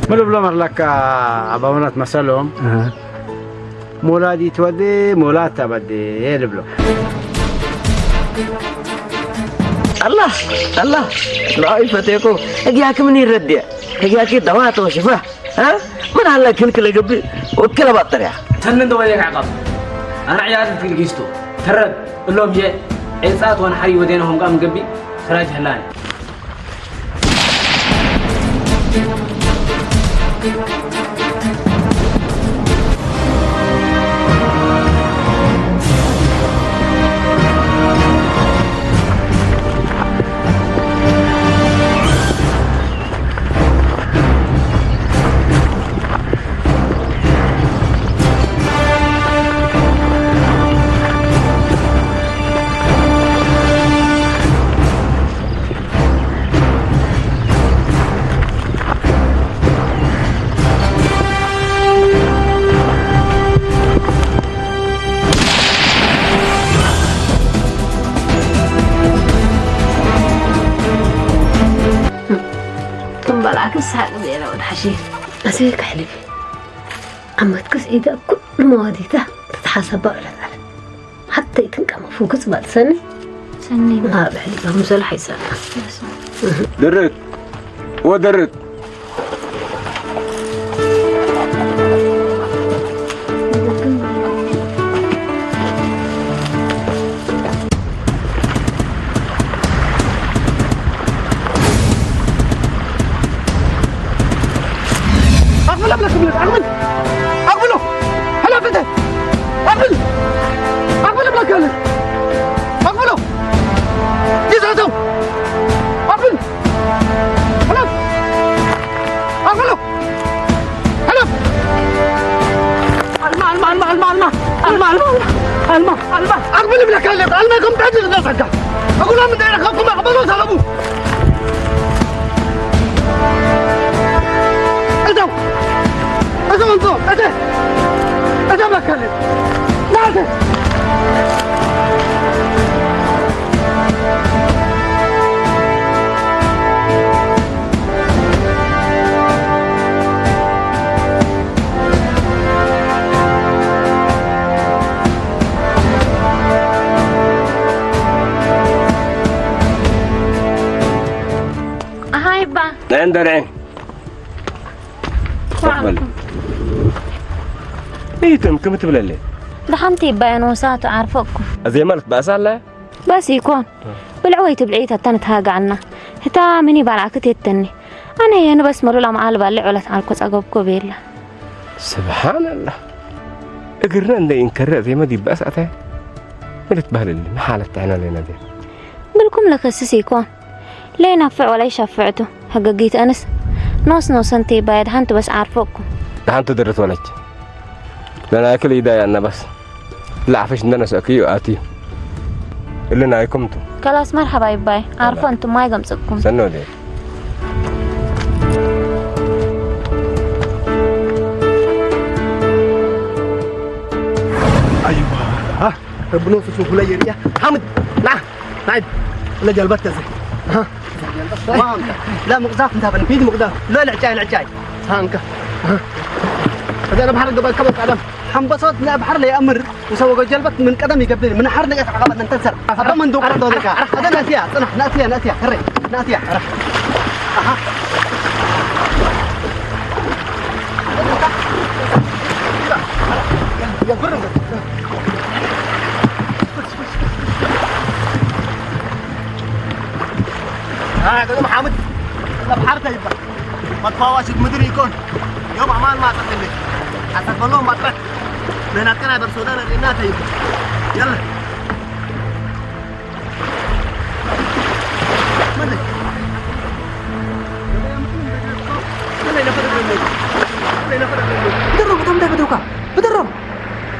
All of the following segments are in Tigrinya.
ምልብሎም ኣለካ ኣባውናት መሰሎም። ሞላዲት ወዲ ሞላት ኣበዴ ልብሎ። الله الله. ንዓይ ፈቴኩ። ህግያክ ምን ይረድያ? ህግያክ ደዋ ተወሽፋ። ها؟ من هلا كل كل قبل وكل بطريا. ተንን ደወለ ካዕቃብ። ኣነ ዕያድ ትግጊስቶ። ተረድ እሎም የ ዕጻት ወንሓሪ ወዴናሆም ቃም ገቢ ስራጅ ህላኒ። ትንበላክ ሳቅ ቤለ ወድሓሺ ኣሰይ ካሕልቢ ዓመትክስ ኢደ ኩሉ መዋዲታ ተተሓሰባ ዕለት ኣለ ሓተይ ትንቀመ ፉክስ ባል ሰኒ ሰኒ ኣብ ሕሊ ምሰል ሓይሰና ድርት ወድርት أقبل أبلك أبلك أقبل أقبله هلا فتى أقبل أقبل أبلك أبلك أقبله يزعزو أقبل هلا أقبله هلا ألما ألما ألما ألما ألما ألما ألما ألما ألما أقبل أبلك أبلك ألما كم تعجل الناس حقا أقول لهم من دايرة خافكم أقبلوا سلبوا እተው እተው እንቶ እተ እተ መከለ ናተ ኣሃይባ ንዕንደርዒ ኮፍ በል። ይትም ክም ትብለለይ ደሓንቲ ይባየን ወሳቱ ዓርፈኩም እዜ ማለት ባእሳ ኣለ በስ ይኮን ብልዕ ወይ ትብልዒ ተተን ትሃጋዕና እታ ምኒ ባልዓ ክትየተኒ ኣነ የንበስ መሉላ መዓል ባልዕ ወለት ዓልኮ ጸገብኮ ቤላ ስብሓንላ እግርና እንደ ይንከረ እዜ መድ ይባእስ ኣተ ምልት ባህልል መሓለት ተሕና ለና ዜ ብልኩም ለከስስ ይኮን ለይናፍዕ ወላ ይሻፍዕቱ ህገጊት ኣንስ ኖስ ኖሰን ተይባየድ ሓንቲ በስ ዓርፈኩም ደሓንቱ ድርት ወለች ለናይክል ኢዳያ እነበስ ላዕፈሽ እንደነሰእክዩ ኣትዩ እልናይኩም ቱ ከላስ መርሓባ ይባይ ዓርፎ እንቱም ማይ ገምጽኩም ሰኖ ደ أيوة ربنا سبحانه وتعالى يرجع حمد لا نعيد لا جلبت زي ها لا مقداف انت بنفيد مقداف لا لا جاي لا جاي ها انك هذا انا بحرق قبل كبر قدم حنبسط لا بحر لا يامر وسوى جلبت من قدم يقبل من حر نقص عقبت ننتصر هذا من دوق هذا ناتيا صنح ناتيا ناتيا هري ناتيا اها يا برم ها قدم حامد لا بحرته يبقى ما تفاوش المدري يكون يوم عمال ما تقلي حسب الله ما تروح من أكنا برسودان الرنات يبقى يلا ብድሮም እቶም እንታይ በድሩካ ብድሮም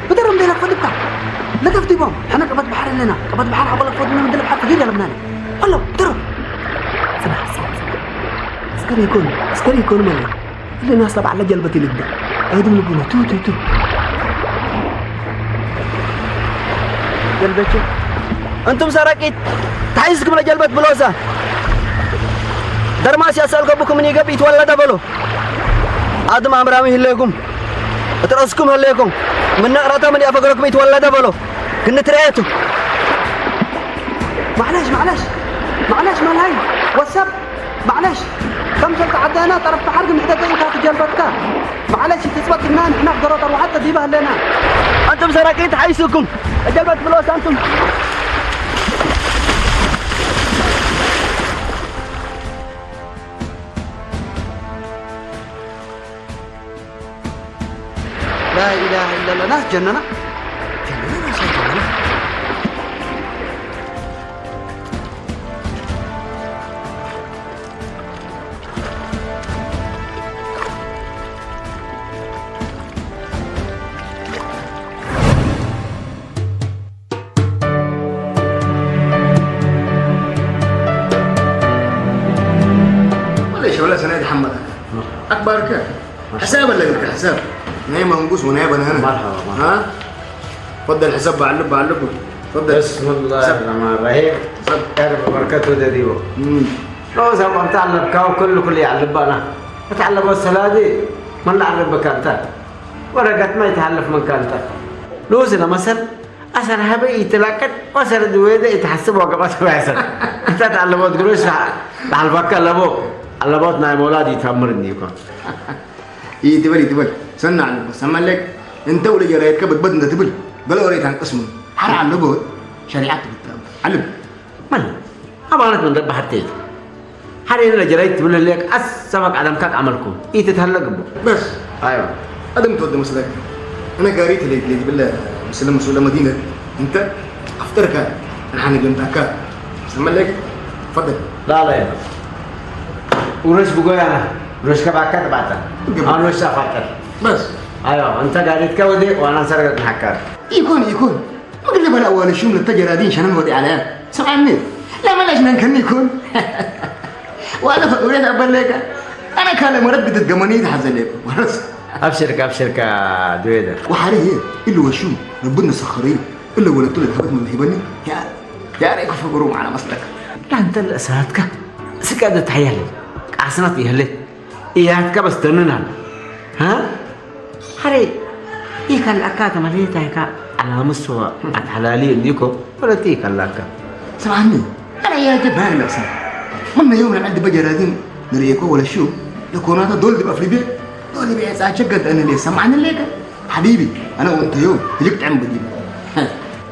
ብድሮም ደላ ክፈልጥካ ለከፍቲ ቦም ሕነ ቀበት ባሕሪ ኣለና ቀበት ባሕሪ ሓቆለ ክፈትነ ምድለ ባሕሪ ክገድ ኣለብናኒ ኣሎ ብድሮም ስራሕ ስራሕ ስራሕ እስከሪ ይኮኑ እስከሪ ይኮኑ ማለት ኣለና ስለ በዓለ ጀልበት ይልግደ ኣይድም ንብሎ ቱ ቱ ቱ ጀልበች እንቱም ሰረቂት ተሓይዝኩም ለጀልበት ብሎዛ ደርማስ ያሳልከቡኩም ንገብ ይትወለደ በሎ ኣቱም ኣምራም ይህለኩም፣ እጥረስኩም ህለኩም፣ ምነቕራታ ምን ያፈገረኩም ይትወለደ በሎ፣ ክንዲ ትርኤቱ። ማዕለሽ፣ ማዕለሽ፣ ማዕለሽ መላይ፣ ወሰብ፣ ማዕለሽ፣ ከም ሰልቲ ዓደና ጠረፍ ባሕር ግን ሕደገ ኢልካ ትጀልበትካ። ማዕለሽ፣ ትጽበትና ንሕና ፍገሮ ተርዋሓት ተዲባ ህለና። ኣንቱም ሰራቂት ሓይሱኩም፣ እጀልበት ብሎ ሳንቱም። لا إله إلا الله. ناس جننا. جننا، ناس جننا. ወላ ሸበላ ሰናይ ተሓመቐ። ኣክባርከ። ሕሳብ ኣለካ፣ ሕሳብ። ናይ መንጉስ ወናይ በናና። መርሓባ፣ መርሓባ። ሃ? ፈደል ሕሳብ በዓል፣ በዓል። ፈደል። ብስምላህ ሕሳብ። ራሕማን ራሒም። ሕሳብ። ያረብ በረከቱ ደዲቦ። እም። ሎዛ ቆንታ ኣለብካ፣ ኩሉ ኩሉ ያለባና። እታ ኣለቦ ሰላዲ፣ መን ኣለበካ እንታ? ወረቀት ማይ ተሃለፍ መንካ እንታ? ሎዚ ለመሰል፣ ኣሰር ሀበ ይትላቀጥ፣ ወሰር ዝወደ ይትሐስብ፣ ወገባ ተባያሰር። እንተ ተዓለቦት ግሮሽ ተዓልባካ ኣለቦ፣ ኣለቦት ናይ መውላድ ይታምር እንዲኮ። ይትበል፣ ይትበል። ሰና ኣለቦ፣ ሰማለክ፣ እንተ ውለ ጀራየትከ በድበድ እንተ ትብል፣ ገለ ወረ ይታንቀስሙ። ሐራ ኣለቦ፣ ሸሪዓት ትብትረም። ዓልም። መን? ኣባላት መንደር ባሕርተይ። ሓደ የለ ጀራይት ትብል ህልየክ ኣሰባክ ዓለምካክ ዓመልኩም። ኢትትሃለ ግቡ። በስ። ኣይዋ። ኣደም ትወደ መስለክ። ኣነ ጋሪ ትለይት ለይት ብለ ምስለ መስኡለ መዲነት እንተ ኣፍጠርካ ንሓነ ገምታካ። ሰመለክ። ፈደል። ላላ የለ። ውረሽ ብጎያና። ውረሽ ከባካ ተባዕታ። ግቡ። ኣኖሽ ኣፋጠር። በስ። ኣይዋ። እንተ ጋሪትካ ወደ ዋና ሰርገት ንሓካር። ይኩን፣ ይኩን። ምግል በላ ዋለ ሹም ለተጀራዲን ሸነን ወዲ ዓለያ። ሰምዓኒ። ለመላሽ ነን ከኒ ይኩን። ዋለ ፈውሬት ኣበለካ። ኣነ ካለ መረድ ብትት ገመኒ ተሓዘለኩ። ወረስ። ኣብሽርካ፣ ኣብሽርካ፣ ድዌደ። ወሓሪ እየ። ኢሉ ወሹም። ረብን ነሰኸሪ። ኢሉ ወለቱ ለድሃበት መለሂበኒ። ያ፣ ያ ረይኩ ፈገሩ መዓላ መስለክ። ላንተ ለእሳትካ። ስቃ ደትሓያለ። ቃስናት ይህለ። ኢያትካ በስተንናል። ሃ? ሓረይ፣ ይከላእካ ተመሬታይካ ዓላምሶ ኣትሓላልዩ እንዲኮ፣ ወለቲ ይከላእካ። ስምዓኒ፣ ኣነ እያ ጀባር ለእሳ። ምን የውም ለዐድ በጀራዲን ንርእየኮ ወለሹ፣ ለኮናታ ዶል ድብ ኣፍሊቤ፣ ዶል ድብ ዕጻ ቸገድ ኣነ ለየ ሰምዓኒ ለየከ። ሓቢቢ፣ ኣነ ወንተዮ፣ ህጅግ ጥዕም በዲብ።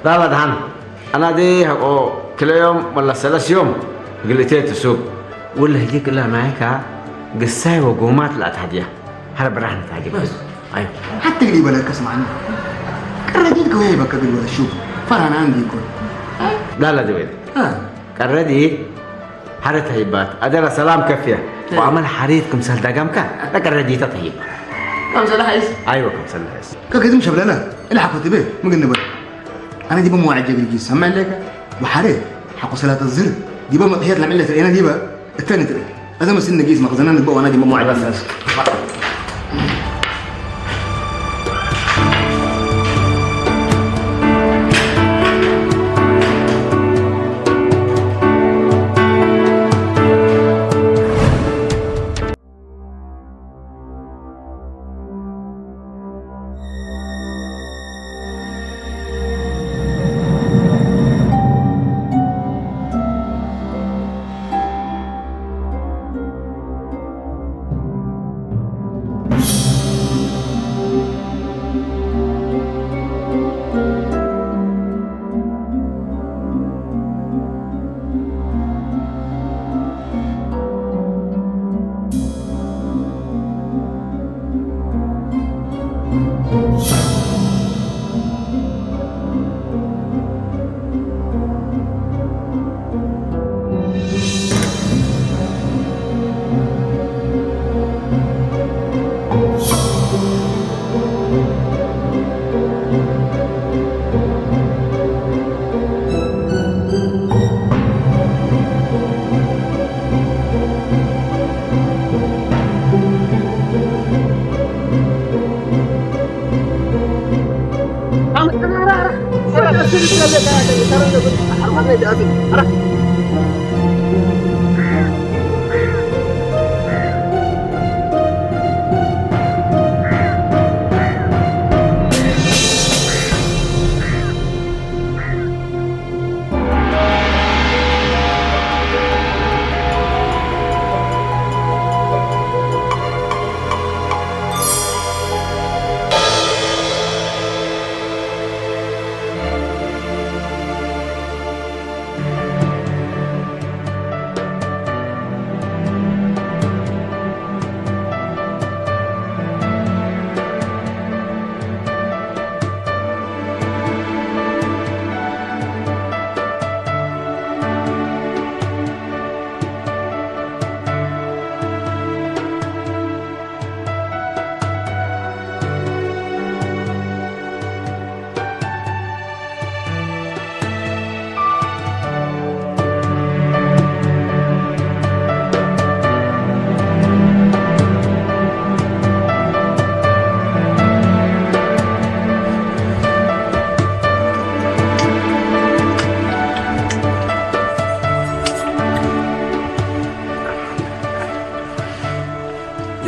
ላላ ደሓን። ኣናዲ ሃቆ ክለዮም ወላ ሰለስዮም ግልቴ ትሱብ ውልህጂ ክላ ማይካ ግሳይ ወጎማት ላትሃድያ ሀረ ብራህን ታጅ። በስ። ኣዩ። ሓቲ ግዲ በለከ ስማዕኒ። ቀረዲት ከወይ በከ ግል ወለ ሹ ፈራና እንዲ ይኮን። ላላ ድወይ። አ። ቀረዲ ሀረ ተሂባት ኣደራ ሰላም ከፍያ። እ። ወኣመል ሓሪት ክምሰል ዳጋምካ ለቀረዲታ ተሂባ። ከምሰለ ሓይስ? ኣይወ ከምሰለ ሓይስ። ከከዝም ሸብለላ እለ ሓኮትበ ምግንበል። ኣነ ዲበ መዋዕጀ ግልጊ ሰምዕ ኣለካ። ወሓረ ሓቆ ሰላተ ዝር ዲበ መጥሄት ለምዕለ ትርእና ዲበ እተን ትርኢ። እዘ መስል ነጊስ መኽዘና ንበ ዋና ዲበ መዋዕጀ።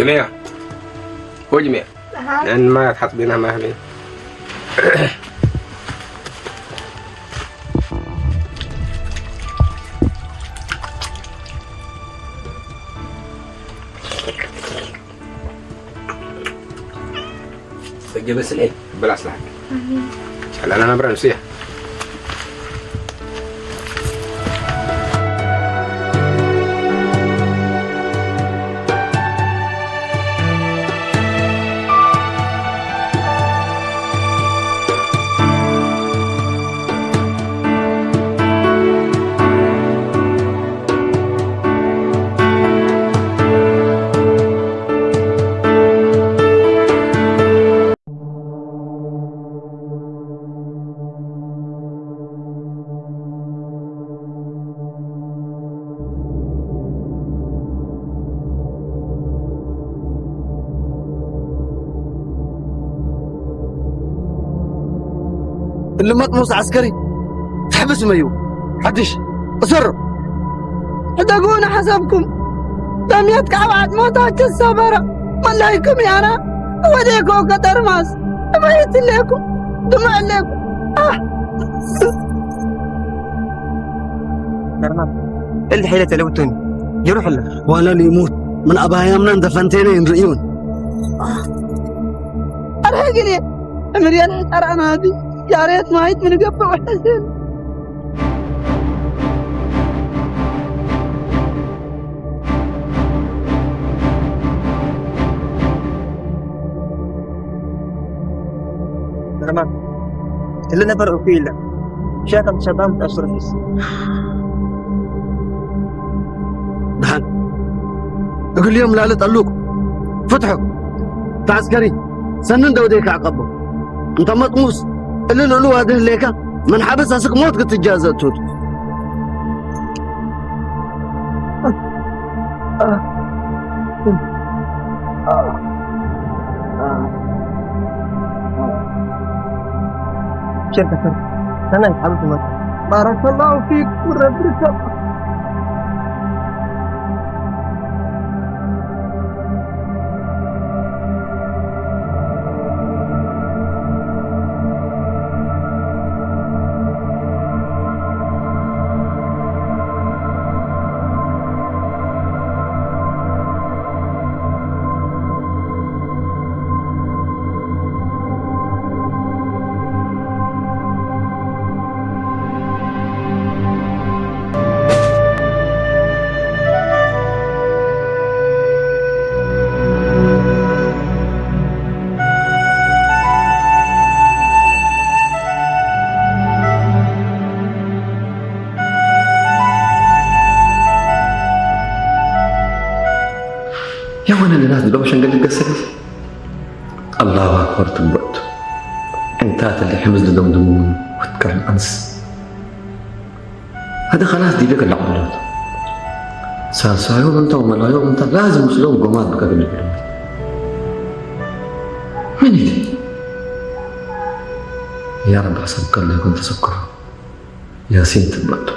ميا، خذي ميا. أها. لأن ما تحط بينها ما في. تجي بس الإيه؟ بلا سلاح. هلا أنا برا نسيح. እልመጥ ሙስ ዓስከሪ ትሕብስ መዩ ሓድሽ እሰሩ ሕደጉ ንሓሳብኩም ለምየት ካብ ዓጽሞታችን ሰበረ መላይኩም ያና ወዴኮ ከተርማስ እመይትሌኩም ድምዕሌኩም ኣህ እል ሒለ ተለውቶኒ ይሩሕለ ዋላ ንይሙት ምን ኣባያምና እንተፈንቴነ ይንርእዩን ኣረ ግዜ እምርየን ሕጠራና ቢ ያሬት ማይት ምንገብር ውሕስን ርማን ትልነበር እኩ ኢለ ሻ ከም ሸባም ተእስሩ ሒስ ደሓን እግልዮም ላለ ጠሉቅ ፍትሑ ተዓስከሪ ሰንን ደውደይ ከዕቀቦ እንተ መጥሙስ እልል እሉ ዋድህ ሌካ ምን ሓበስ ኣስክ ሞት ክትጃዘ እቱት شركة سنة حبيبتي مصر بارك الله فيك ورب رزقك የሆነ ልናት ዝዶ ሸንገል ልገሰል አላሁ አክበር ትበቱ እንታት ልሕምዝ ልደምድሙ ወትከር አንስ هذا خلاص دي بك العقلات ساسايو بنتا وملايو بنتا لازم مسلم قومات بك بالنبي من يدي يا رب حسبك الله كنت سكر ياسين تبت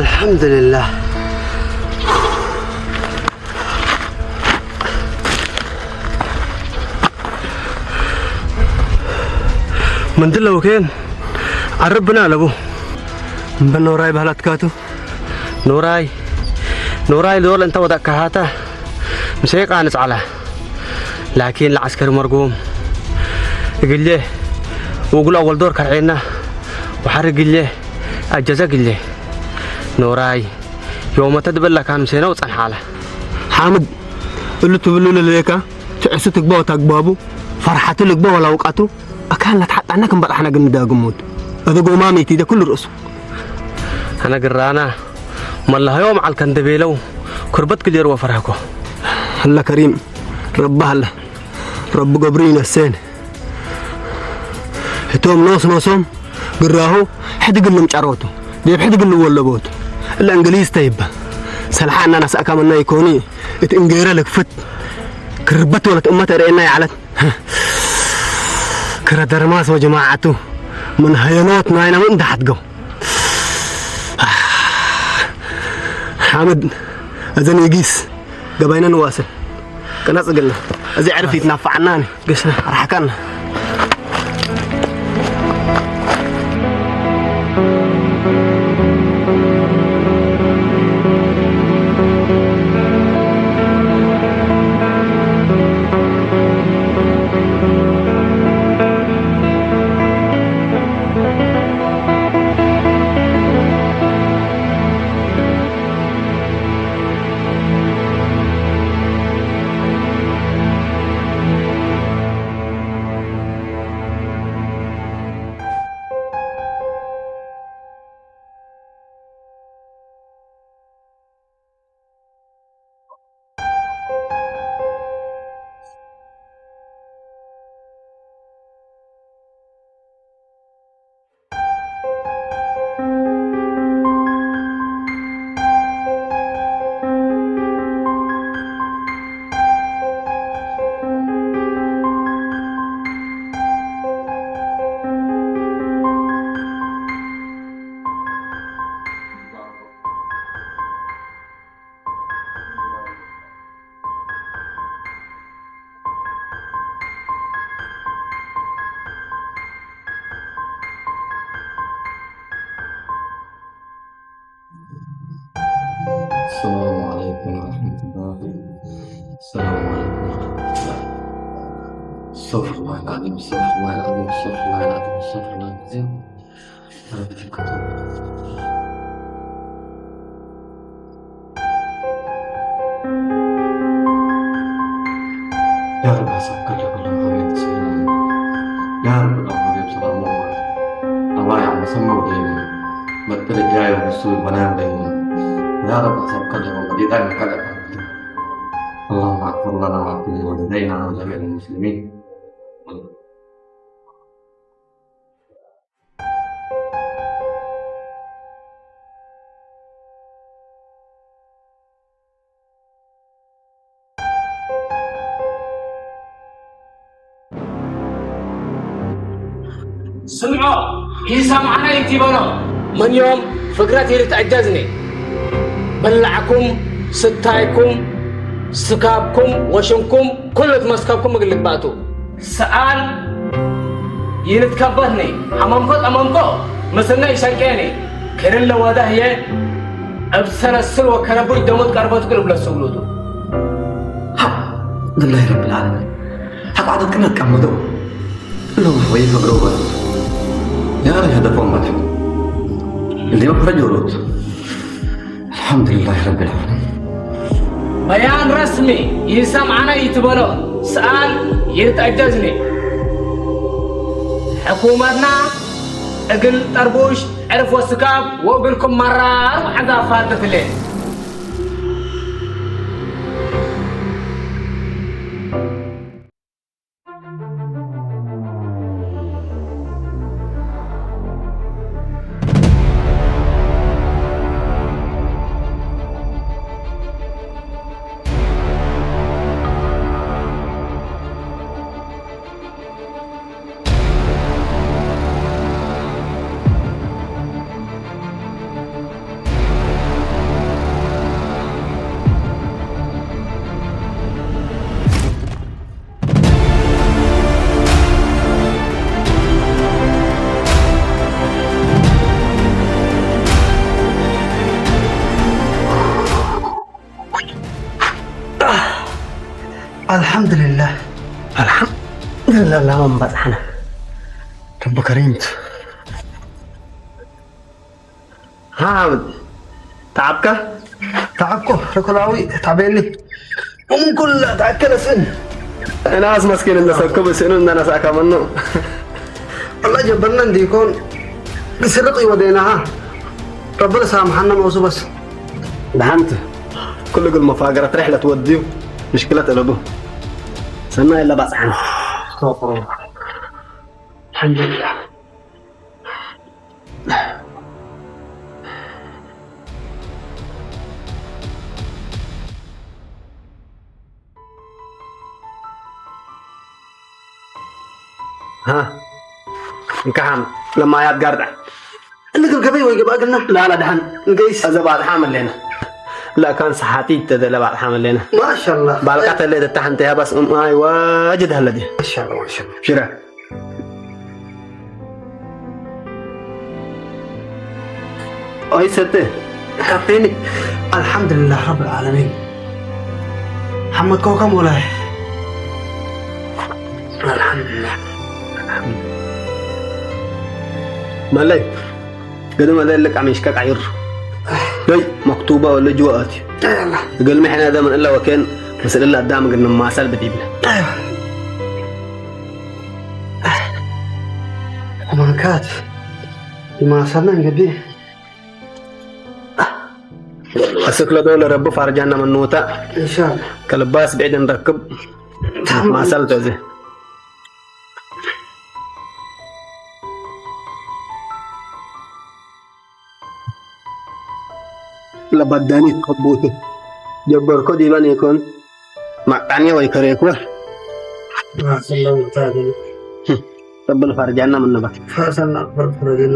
الحمد لله ምንድን ለውኬን ዓርብና ኣለቡ። እምበ ኖራይ ባህላትካቱ። ኖራይ፣ ኖራይ ዞር እንተ ወዳቅካ ሃታ፣ ምሰይ ቃንጽ ዓላ። ላኪን ለዓስከሪ መርጎም እግሌ፣ ወጉላ ወልዶር ከርዔና፣ ወሓሪ ግሌ፣ ኣጀዘ ግሌ። ኖራይ፣ ዮመተ ድበላካን ምሰና ውጸን ሓላ። ሓምድ፣ እሉ ትብሉ ለለየካ፣ ትዕሱ ትግባ ወታግባቡ፣ ፈርሓቱ ልግባ ወላ ውቃቱ፣ ኣካል ናትሓጣና ክንበጣሕና ግን ንዳግሙት። እብ ጎማም ይትይደ ኩሉ ርእሱ። ኣነ ግራና፣ መላሃዮ መዓል ከንደቤለው፣ ኩርበት ግሌር ወፈርሃኮ። ኣላ ከሪም፣ ረቢ ኣላ፣ ረቢ ገብሩ ይነሴን። እቶም ኖስ ኖሶም ግራሁ ሕድግልም ጨሮቱ፣ ዴብ ሕድግል ወለቦቱ። እለ እንግሊዝ ተይበ። ሰልሓ እናናስ ኣካመና ይኮኒ፣ እቲ እንጌረ ልክፍት፣ ክርበት ወለት እመት ርእየና ይዓለት። ክረ ደርማስ ወጀማዓቱ፣ ምን ሃየኖት ናይና ምን እንዳሓትገው። ሓምድ፣ እዘን የጊስ፣ ገባይና ንዋሰ። ቅነጽ ግልና፣ እዚ ዕርፊ ይትናፍዓናኒ። ግስና። ኣርሓካና። السلام عليكم ورحمة الله. السلام عليكم ورحمة الله. استغفر الله العظيم، استغفر الله العظيم، استغفر الله العظيم، استغفر الله العظيم. يا رب حسب كل كل خير سلام. يا رب العالمين سلام الله. الله يعم سمى ودين. مثل الجاي والسوء بنام دين. يا رب حسب كل كل خير سلام. اللهم اغفر لنا واغفر لوالدينا ولجميع المسلمين. ስምዖ፣ ይሰምዓና እዩ ትበሎ። መን እዮም ፍግረት ይልትዕጀዝኒ? በላዕኩም፣ ስታይኩም፣ ስካብኩም፣ ወሽንኩም፣ ኩሉ ትመስከብኩም እግል ልግባእቱ። ሰኣል ይንትከበትኒ፣ ሐመምኮ ጠመምኮ፣ ምስልነ ይሸቄኒ፣ ክርለ ወደህየ፣ እብ ሰለስል ወከረቡይ ደሙት ቀርበቱ ክልብለ ስብሉቱ። ሐቅ ልላሂ ረብል ዓለሚን። ሐቅ ዓደት ቅነት ቀመዶ። እሎም ወይ ፈግሮ በሉ። ያ ረብ ሀደፎም መድሐ። እንዴ መፈረጅ ወሉት። الحمد لله رب العالمين. በያን ረስሚ ይሰምዓና ይትበሎ ሰኣል ይትዕጀዝኒ። ሕኩመትና እግል ጠርቡሽ ዕርፍ ወስካብ ወእግልኩም መራር መዓዛ ፋልጥትሌ። ኣልሓምዱሊላህ። ኣልሓምዱሊላህ ላማ ምባጽሓና። ረቢ ከሪምት። ሓምድ፣ ተዓብካ? ተዓብኮ፣ ረኮላዊ፣ ታቤሊ። እሙን ኩላ ተኣከለ ስእን። እናስ መስኪን እንደሰክብ ስእኑ እንደነሳእካ መኑ። ወላ ጀበርና እንዲኮን፣ ንስርቕ ይወደናሃ። ረቢ ለሳምሓና መውሱ በስ። ደሓንት፣ ኩሉ ግን መፋገረት ርሕለት ወድዩ፣ ምሽክለት እለቡ። ሰናይ ለባጽሓና። ኣልሓምዱሊላህ። ሃ፣ እንካሓም ለማያት ጋርዳ። እንግብ ገበይ ወይ ገባ ግና? ላላ ደሓን። እንገይስ? እዘ ባጥሓ መሌና። ላካን ሰሓቲ ተዘለ ባጥሓ መሌና። ማሻላ። ባልቃ ተለ ተታሕንተ ያባስ እም ኣይ ዋጅድ ሃለዲ። ማሻላ፣ ማሻላ። ሽረ። ኦይ ሰተ። ካፕቴን፣ ኣልሓምዱሊላህ ረብል ዓለሚን። ሓመድ ኮከም ወላይ። ኣልሓምዱሊላህ። መለይ፣ ገደ መለይ ለቃ ሚሽካ ቃይር። ደይ፣ መክቱባ ወለ ጅዋኣት። ኣይ ኣላ። እግል ምሕና ዘመን እላ ወከን፣ ምስል እላ ኣዳም ግን ማሳል ብዲብለ። ኣይ። ማንካት። ይማሳልና እንግዲህ። ኣስክለዶ ለረቢ ፋርጃና መኑታ። ኢንሻአላህ። ከልባስ ብዒድ ንረክብ። ታም-፣ ማሳል ተዚ። ለባዳኒ ከቦቱ። ጀበርኮ ዲባን ይኮን። ማቃኒ ወይ ከሬኩ። ማሰላም ታገኝ። ረብል ፈርጃና ምን ነበር? ፈርሰና ፈርፈረገን።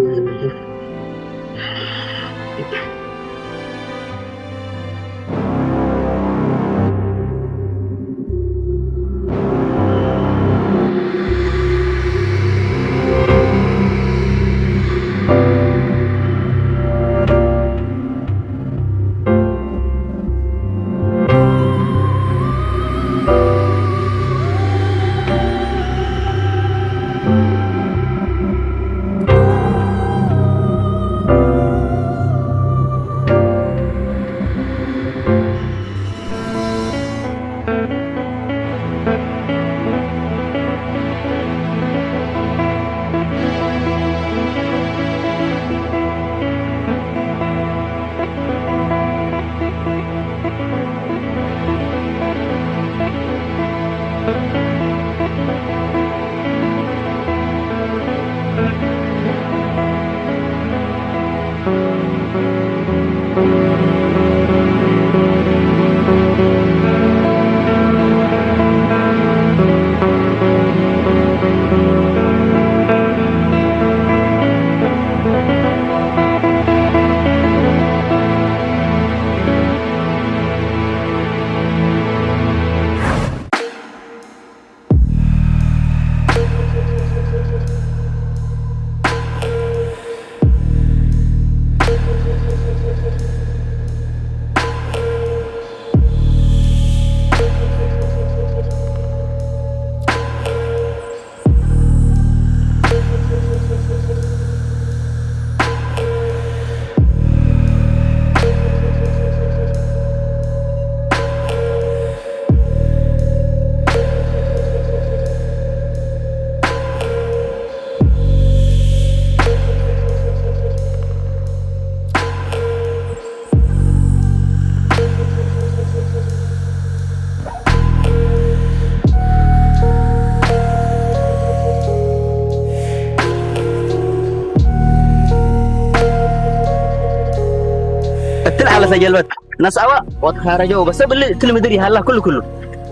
እትል ዓለሰ ጀልበት ነስኣዋ ወትኻረጀው በሰብሊ እትል ምድር ይሃላ ኩሉ ኩሉ።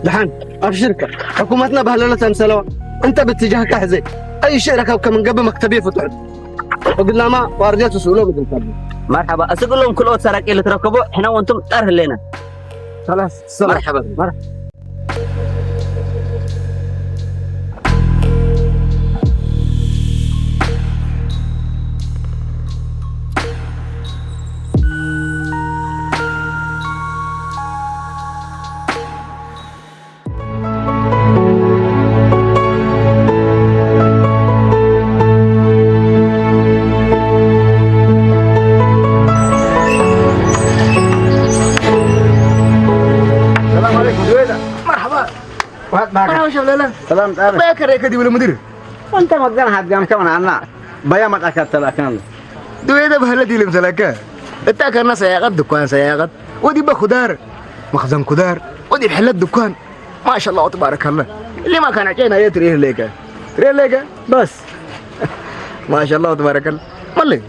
ደሓን ኣብሽርከ ሕኩመትና ባህለለ ተምሰለዋ እንተ ብትጃህካ ሕዘ ኣይሸ ረከብከ ምንገብ መክተብ የፍትሑ። እግላማ ዋርድያ ትስእሎ ብግልካሉ። መርሓባ፣ እስግሎም ክልኦት ሰራቂ ልትረከቦ፣ ሕና ወንቱም ጠር ህሌና። خلاص، السلام. መርሓባ። መርሓባ። ሸብለላ። ሰላም ጣበ። በያ ከረከ ዲብለ ምድር። ኣንተ መገን ሃጋም ከመን ኣና። በያ መጣካ ተላከን። ዱቤ ደ በህለ ዲልም ተላከ። እታ ከና ሰያቀት ድኳን ሰያቀት። ወዲ በኹዳር። መኽዘን ኩዳር። ወዲ ሕለት ድኳን። ማሻአላህ ተባረከላህ። اللي ما كان عجينا يتريه ليك. تريه ليك. بس. ما شاء الله تبارك الله. مالي.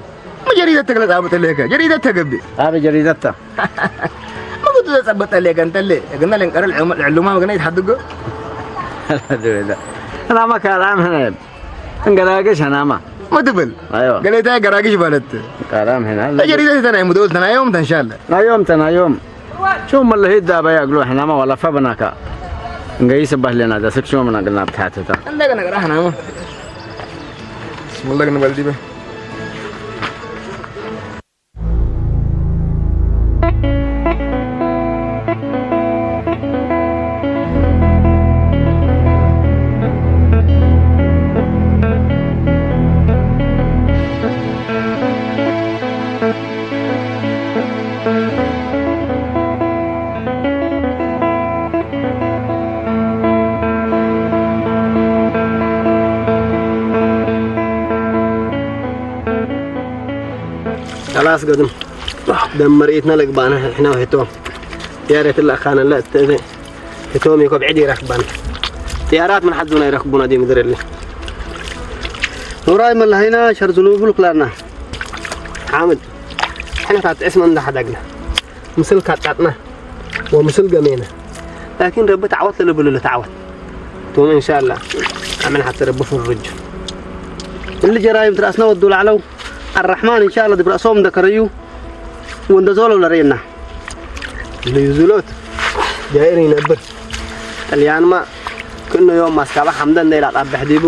ما جريدة تقلت أبو تليك. جريدة تقبي. هذا جريدتها. ما قلت له ثبت ليك أنت اللي. قلنا لين قرا العلوم، العلوم ما قلنا يتحدقوا. الحمد لله. أنا ما كان عام هنا. እንገራገሽ ሀናማ። ما تبل. أيوة. قال لي تا قراقش بلد. كلام هنا. جريدة تنا مدول تنا يوم إن شاء الله. لا يوم تنا يوم. شو مالله هيدا بيا قلو ሀናማ ولا فبناكا. እንገይ ስባህ ለና ዳ ስክ شو من قلنا بتحاتتا. عندك نقرا ሀናማ. بسم الله نبل دي به. خلاص قدم. دم مريتنا لك بانا احنا وهتو. يا ريت الله خان الله ت-، هتو ميكو بعيد يرخبان. طيارات من حد زونا يرخبونا دي مدري اللي. وراي من هنا شر ذنوب الكلانا. حامد. احنا تاع اسمنا ده حدقنا. ምስል ካጣጥና ወምስል ገሜና ላኪን ረቢ ተዓወት ለለብሉ ለተዓወት ቶም እንሻላ ኣመን ሓተ ረቢ ፍርጅ። እሊ ጀራይም ትራእስና ወዱ ላዕለው ኣራሕማን እንሻላ ድብራእሶም እንደከረዩ ወንደ ዞሎ ለርእየና ልዩ ዝሎት ጃይር ይነብር። ጥልያንማ ክእነዮም ማስካባ ሓምደ እንደይላጣብሕ ዲቡ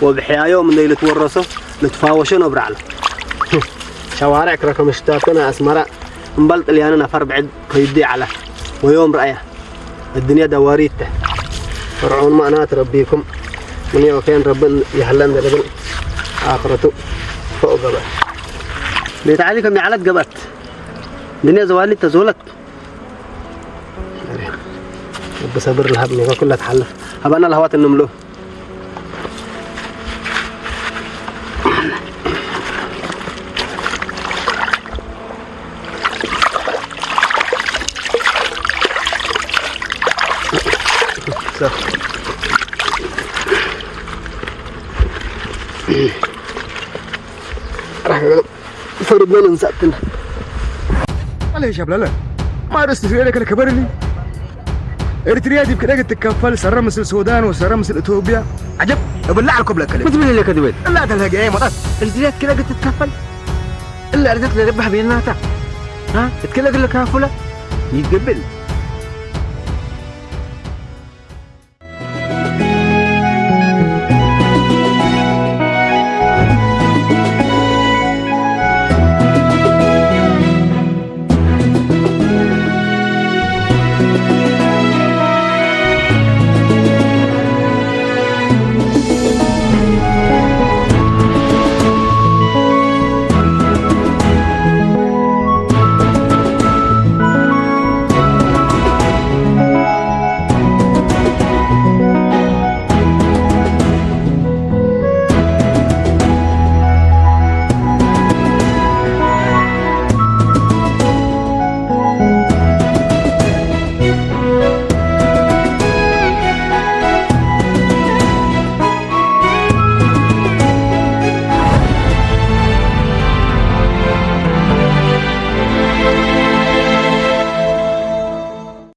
ወብሕያዮም እንደይልትወረሶ ልትፋወሾ ነብራዕሎ። ሸዋርዕ ክረከም ሽታተና ኣስመራ እምበል ጥልያንን ኣፈር ብዕድ ከይዲ ዓላ ወዮም ረኣያ። الدنيا دواريت فرعون ما أنا تربيكم من يوكين ربن يحلن ذلك آخرته فوق قبل. بيت علي كم يعلت قبت الدنيا زوالي تزولت. رب صبر لها بني كلها تحلف. هبنا لهوات النملو. ፈርዶን እንሳትና። عليه شبلله. ما رست في لك الكبرني. إريتريا دي بكده تتكفل سر مثل السودان وسر مثل إثيوبيا. عجب. بالله عليكم لك. بتقول لك كده؟ لا تلهج إيه مطاس. إريتريا كده تتكفل. إلا إريتريا تربح بيناتها. ها؟ تكلك لك هافلة. يتقبل.